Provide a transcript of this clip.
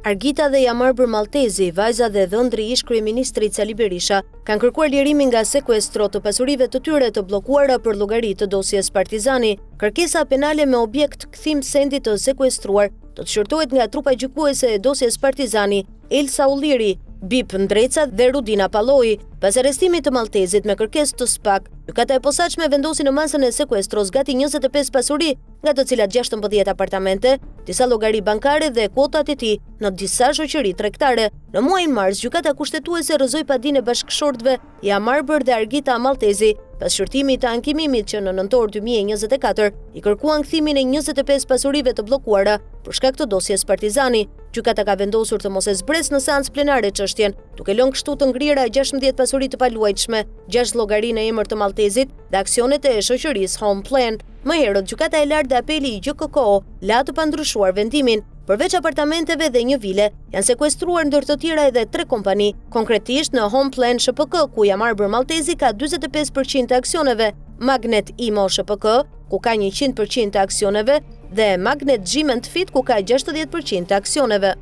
Argita dhe Jamarbër Malltezi, vajza dhe dhëndri i ish-kryeministrit Sali Berisha, kanë kërkuar lirimin nga sekuestro të pasurive të tyre të bllokuara për llogari të dosjes Partizani. Kërkesa penale me objekt kthim sendit të sekuestruar do të shqyrtohet nga trupa gjykuese e dosjes Partizani, Elsa Ulliri, Bib Ndreca dhe Rudina Palloi. Pas arrestimit të Malltezit me kërkesë të SPAK, Gjykata e Posaçme vendosi në masën e sekuestros gati 25 pasuri, nga të cilat 16 apartamente, disa llogari bankare dhe kuotat e tij në disa shoqëri tregtare. Në muajin mars, Gjykata Kushtetuese rrëzoi padinë e bashkëshortëve Jamarbër dhe Argita Malltezi, pas shqyrtimit të ankimimit që në nëntor 2024 i kërkuan kthimin e 25 pasurive të bllokuara për shkak të dosjes Partizani. Gjykata ka vendosur të mos e zbresë në seancë plenare çështjen, duke lënë kështu të ngrira 16 pasuri të paluajtshme, 6 llogari në emër të Malltezit dhe aksionet e shoqërisë Home Plan. Më herët, Gjykata e Lartë dhe Apeli i GJKKO la të pandryshuar vendimin. Përveç apartamenteve dhe një vile, janë sekuestruar ndër të tjera edhe tre kompani, konkretisht në Home Plan SHPK, ku Jamarbër Malltezi ka 45% të aksioneve, Magnet Imo SHPK, ku ka 100% të aksioneve, dhe Magnet Gym and Fit, ku ka 60% të aksioneve.